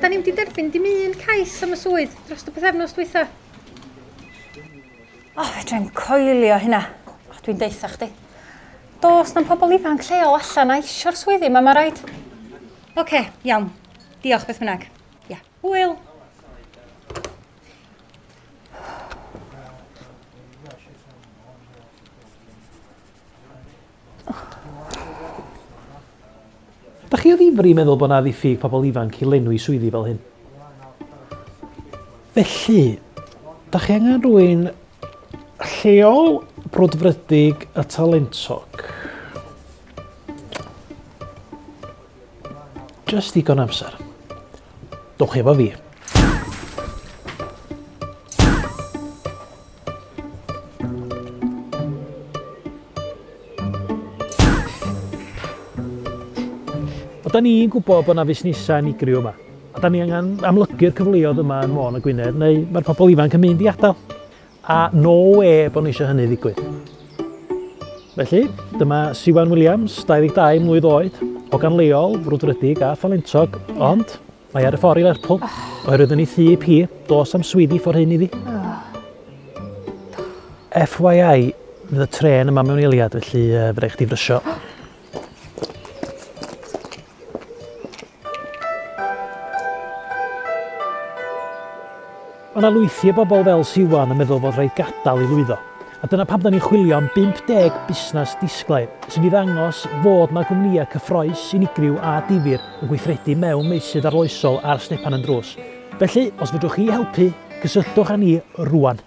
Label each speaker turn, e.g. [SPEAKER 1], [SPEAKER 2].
[SPEAKER 1] Da ni'm 'di derbyn dim un cais am y swydd dros y pythefnos dwytha. O, fedra i'm coelio hynna. O, dwi'n deutha chdi. Does na'm pobl ifanc lleol allan a isio'r swyddi 'ma, ma' raid. Oce, iawn. Diolch beth bynnag. Ia. Hwyl.
[SPEAKER 2] Dach chi o ddifri meddwl bod 'na ddiffyg pobl ifanc i lenwi swyddi fel hyn? Felly, dach chi angen rhywun lleol, brwdfrydig a talentog. Just digon amser. Dowch efo fi. O, da ni'n gwybod bod yna fusnesau unigryw yma. A da ni angen amlygu'r cyfleoedd yma yn Môn a Gwynedd, neu mae'r pobl ifanc yn mynd i adael. A no way bod ni eisiau hynny ddigwydd. Felly, dyma Siwan Williams, 22 mlwydd oed, o ganleol, frwdfrydig a thalentog, ond mae ar y ffordd i Lerpwl, oherwydd yn ei thyb hi, dos am swyddi ffordd hyn iddi. FYI, fydd y trên yma mewn eiliad, felly fydd rhaid chdi frysio. Mae yna lwythi o bobl fel Siwan yn meddwl fod rhaid gadael i lwyddo. A dyna pam da ni'n chwilio am 50 busnes disglair sy'n i ddangos fod 'na gwmnïau cyffrous, unigryw a difyr yn gweithredu mewn meysydd arloesol ar stepan yn drws. Felly, os fedrwch chi helpu, cysylltwch â ni rŵan.